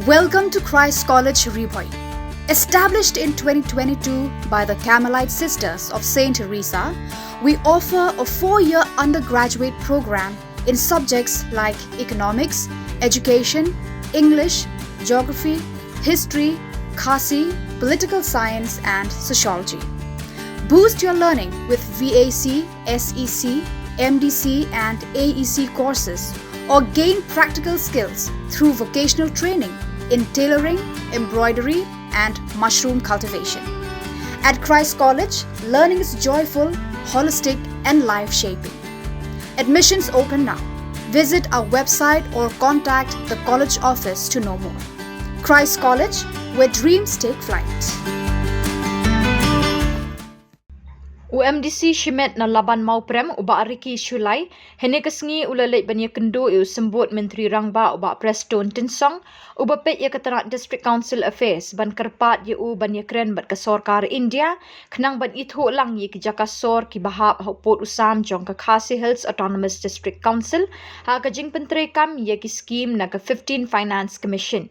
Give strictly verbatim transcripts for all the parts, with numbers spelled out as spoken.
Welcome to Christ College Ri Bhoi. Established in twenty twenty-two by the Carmelite Sisters of Saint Teresa, we offer a four-year undergraduate program in subjects like economics, education, English, geography, history, Khasi, political science, and sociology. Boost your learning with V A C, S E C, M D C, and A E C courses, or gain practical skills through vocational training in tailoring, embroidery, and mushroom cultivation. At Christ College, learning is joyful, holistic, and life shaping. Admissions open now. Visit our website or contact the college office to know more. Christ College, where dreams take flight. U M D C shimet na Laban Mawprem, u Bah Ricky Shullai, hynne ka sngi u la leit ban ïakynduh ïa u symbud Myntri Rangbah, u Bah Prestone Tynsong, uba peit ïa ka tnat District Council Affairs, ban kyrpad ïa u ban ïakren bad ka sorkar India khnang ban ithuh lang ïa ki jaka sor kiba hap ha u pud u sam jong ka Khasi Hills Autonomous District Council ha ka jingpyntreikam ïa ki skim na ka fifteen Finance Commission.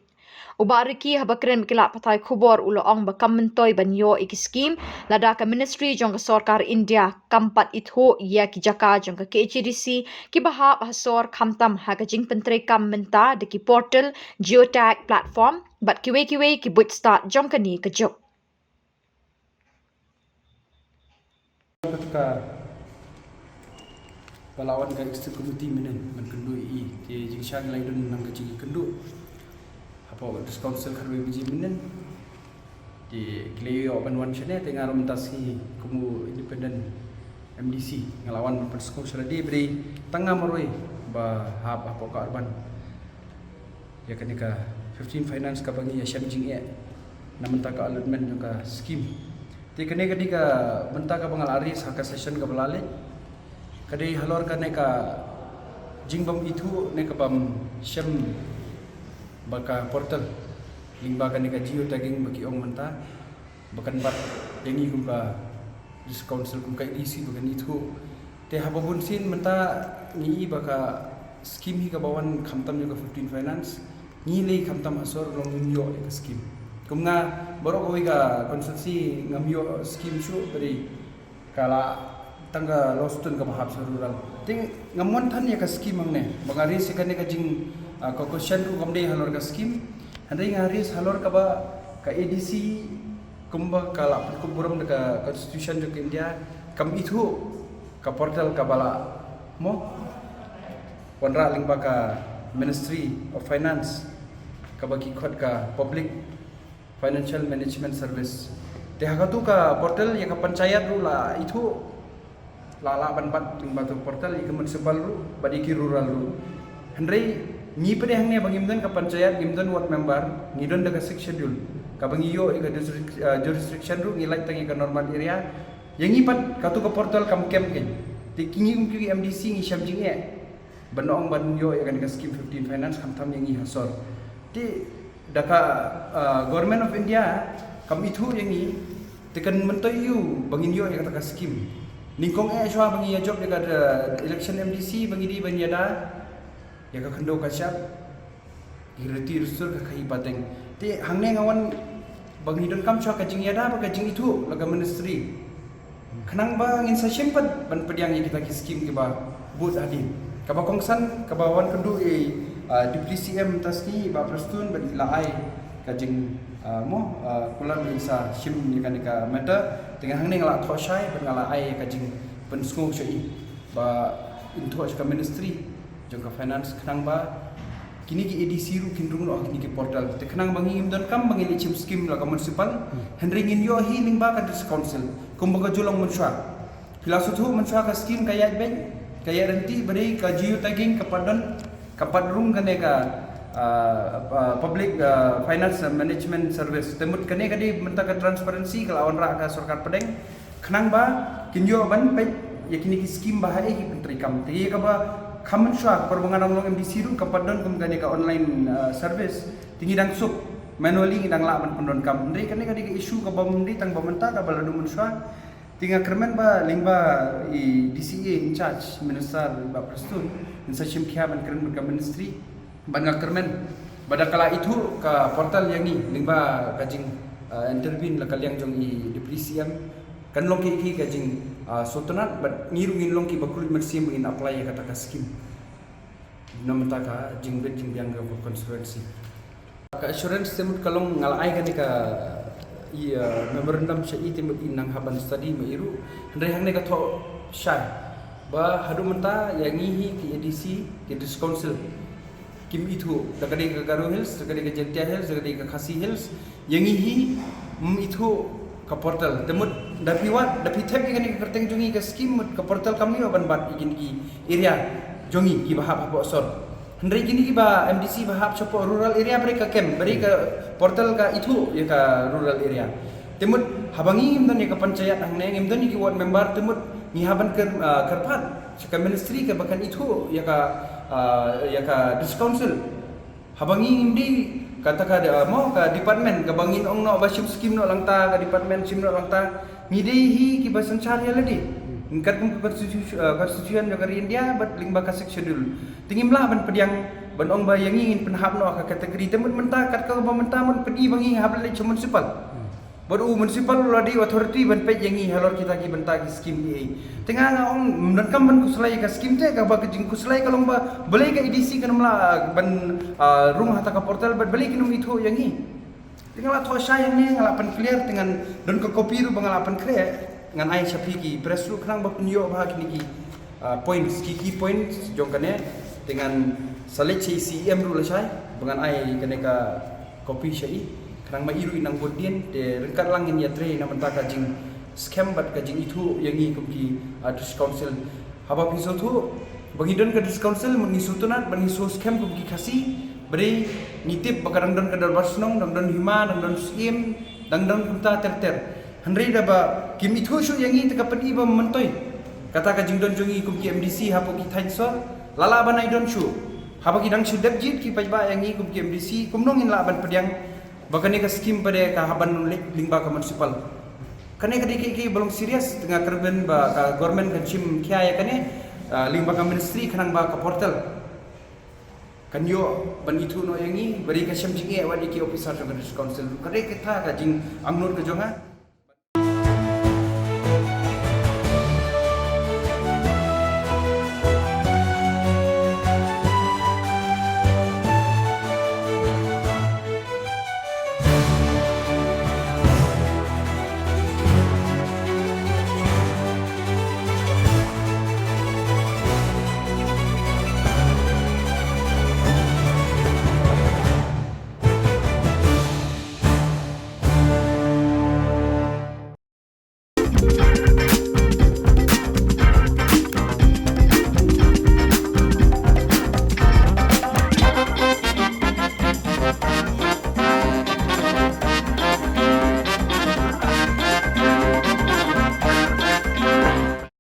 U Bah Ricky, haba kren bad ki lad pathai khubor, u la ong ba kam myntoi ban ïoh ïa ki skim lada ka Ministry jong ka sorkar India kam pat ithuh ïa ki jaka jong ka K H A D C kiba hap ha sor, khamtam ha ka jingpyntreikam mynta da ki portal, geotag platform bad kiwei kiwei ki buit stad jong kane ka juk. Kata ka ba la wan ka executive committee mynnin ban kynduh ïa i, te jingshisha ngi la ïadon nang ka jingkynduh hapoh District Council khatwei baje mynnin. Te ki la ïoh ban wan shane, te nga ruh mynta sngi kum u independent M D C nga la wan ban pynsngew sha lade, ba dei tang nga marwei ba hap hapoh ka urban ïa kane ka fifteen Finance kaba ngi ïa shem jingeh na bynta ka allotment jong ka skim. Te kane ka dei ka bynta kaba nga la raise ha ka session kaba la leit. Ka dei halor kane ka jingbym ithuh ne kabym shem ba ka portal lyngba kane ka geotagging ba ki ong mynta, ba kan bat ïa ngi kum ka District Council, kum ka A D C, ba kan ithuh. Te haba bun sien mynta ngi i ba ka skim hi kaba wan khamtam jong ka fifteen Finance, ngi lei khamtam ha sor long ngim ïoh ïa ka skim. Kum nga baroh kawei ka constituency ngam ïoh skim shuh, ba dei ka la tang ka Lawstone kaba hap sha rural. Te ngam mon than ïa ka skim hangne, ba nga raise ïa kane ka jing, ah, ka question ruh kam dei halor ka skim. Hynrei nga raise halor kaba ka A D C kumba ka la pynkup burom da ka Constitution jong ka India, kam ithuh ka portal kaba la mo wanrah lyngba ka Ministry of Finance, kaba ki khot ka Public Financial Management Service. Te ha katu ka portal ïa ka panchayat ruh la ithuh, la lah ban bat lyngba tu portal, ïa ka municipal ruh bad ïa ki rural ruh. Hynrei ngi pat hangne ba ngim don ka panchayat, ngim don ward member, ngi don da ka Sixth Schedule, kaba ngi ïoh ïa ka jurisdic-, ah, jurisdiction ruh ngi lait tang ïa ka normal area. Ïa ngi pat katu ka portal kam kem kein. Te ki ngi kum ki M D C ngi shem jingeh ban ong ban ïoh ïa kane ka skim fifteen Finance khamtam ïa ngi ha sor. Te da ka, ah, Government of India kam ithuh ïa ngi, te kan myntoi aiu ba ngin ïoh ïa kata ka skim? Nyngkong eh shuwa ba ngi ïa jop ïa ka, ah, election M D C ba ngi dei ban ïada ïa ka khyndew ka shyiap, ki riti ki sur, ka khaïi pateng. Te hangne nga wan ba ngi donkam shuwa ka jingïada bad ka jingithuh na ka ministry, khnang ba ngin sa shim pat ban pdiang ïa kita ki skim kiba bud hadien. Kaba kongsan, kaba wan kynduh ïa, ah, Deputy C M mynta sngi, Bah Prestone, bad i la ai ka jing, ah, mo, ah, kular ba in sa shim ïa kane ka matter. Te nga hangne nga la thoh shai bad nga la ai ka jingpynsngew sha i ba in thoh sha ka ministry jong ka finance, khnang ba kine ki A D C ruh kin rung noh ha kine ki portal. Te khnang ba ngi ngim donkam ba ngi leit shim skim la ka municipal, hynrei ngin ïoh hi lyngba ka district council kumba ka ju long mynshuwa. Phi la sngewthuh mynshuwa ka skim ka ïaid beit, ka ïaid ryntih, ba dei ka geotagging ka pat don, ka pat rung kane ka, ah, ah, public, ah, finance management service. Te mut kane ka dei mynta ka transparency ka la wanrah ka sorkar pdeng, khnang ba kin ïoh ban peit ïa kine ki skim ba haei ki pyntreikam. Te ïa kaba kham mynshuwa, por ba nga dang long M D C ruh kam pat don kum kane ka online, ah, service. Te ngi dang suk manually, ngi dang lah ban pyndonkam. Hynrei kane ka dei ka issue kaba ym dei tang ba mynta, kaba la dum mynshuwa. Te nga kyrmen ba lyngba i D C A in charge, Minister Bah Prestone, in sa shim khia ban kren bad ka ministry. Bad nga kyrmen Ba da ka la ithuh ka portal ïa ngi lyngba ka jing, ah, intervene la ka liang jong i Deputy C M, kan long ki ki ka jing, ah, sngewtynnat, bad ngi ruh ngin long ki ba khuid mynsiem ngin apply ïa kata ka scheme. Na mynta ka jingbit jingbiang ka constituency. Ka assurance te mut ka long nga la ai kane ka, i, ah, memorandum sha i te mut i nang hap ban study ma i ruh. Hynrei hangne ka thoh shai ba haduh mynta ïa ngi hi ki A D C, ki District Council, kim ithuh, da ka dei ka Garo Hills, da ka dei ka Jaintia Hills, da ka dei ka Khasi Hills, ïa ngi hi, mm, ithuh ka portal. Te mut da phi wad, da phi thep ïa kane ka kyrteng jong ngi ka scheme, mut ka portal kam ïoh ban bat ïa kine ki area jong ngi kiba hap hapoh sor. Hynrei kine kiba M D C ba hap shapoh rural area, ba dei ka kem, ba dei ka portal ka ithuh ïa ka rural area. Te mut haba ngi ngim don ïa ka panchayat hangne, ngim don ïa ki ward member, te mut ngi hap ban kyr, ah, kyrpad sha ka ministry kaba kan ithuh ïa ka, ah, ïa ka District Council. Haba ngi ngim dei kata ka, ah, mo ka department kaba ngin ong noh ba shim scheme noh langta, ka department shim noh langta. Ngi dei hi kiba synshar ïa lade. Katkum ka constitu-, ah, constitution jong ka ri India bad lyngba ka Sixth Schedule. Te ngim lah ban pdiang ban ong ba ïa ngi ngin pynhap noh ha ka category. Te mut mynta kat kaba mynta mut phi i ba ngi hap leit sha municipal. Bad u municipal u la dei authority ban peit ïa ngi halor kita ki bynta ki scheme ei ei. Te nga nga ong ym donkam ban khuslai ïa ka scheme te, kaba ka jingkhuslai ka long ba balei ka A D C kan ym lah, ah, ban, ah, rung ha kata ka portal, bad balei kin ym ithuh ïa ngi. Te nga la thoh shai hangne, nga la pynclear, te ngan don ka copy ruh ba nga la pynkhreh, ngan ai sha phi ki press ruh khnang ba phin ïoh bha kine ki, ah, points, ki key points jong kane. Te ngan sa leit sha i C E M ruh lashai ba ngan ai kane ka copy sha i, khnang ma i ruh i nang bud dien. Te ryngkat lang ngin ïatrei na bynta ka jingskhem bad ka jingithuh ïa ngi kum ki, ah, District Council. Haba phi sngewthuh ba ngi don ka District Council, mut ngi sngewtynnat ba ngi sngewskhem kum ki Khasi, ba dei ngi tip ba ka dang don ka dorbar shnong, dang don hima, dang don syiem, dang don kumta ter ter. Hynrei da ba kim ithuh shuh ïa ngi te ka pyni ba myntoi kata ka jingdon jong ngi kum ki M D C hapoh ki thaiñ sor. La lah ban ai don shuh. Haba ki dang shu dep jied ki paidbah ïa ngi kum ki M D C, kumno ngin lah ban pdiang ba kane ka scheme pat de ka hap ban leit lyngba ka municipal. Kane ka dei kaei kaei ba long serious, te nga kyrmen ba ka government kan shim khia ïa kane, ah, lyngba ka ministry khnang ba ka portal kan ïoh ban ithuh noh ïa ngi, ba dei ka shem jingeh wat ïa ki officer jong ka District Council. Ka dei kata ka jingangnud ka jong nga.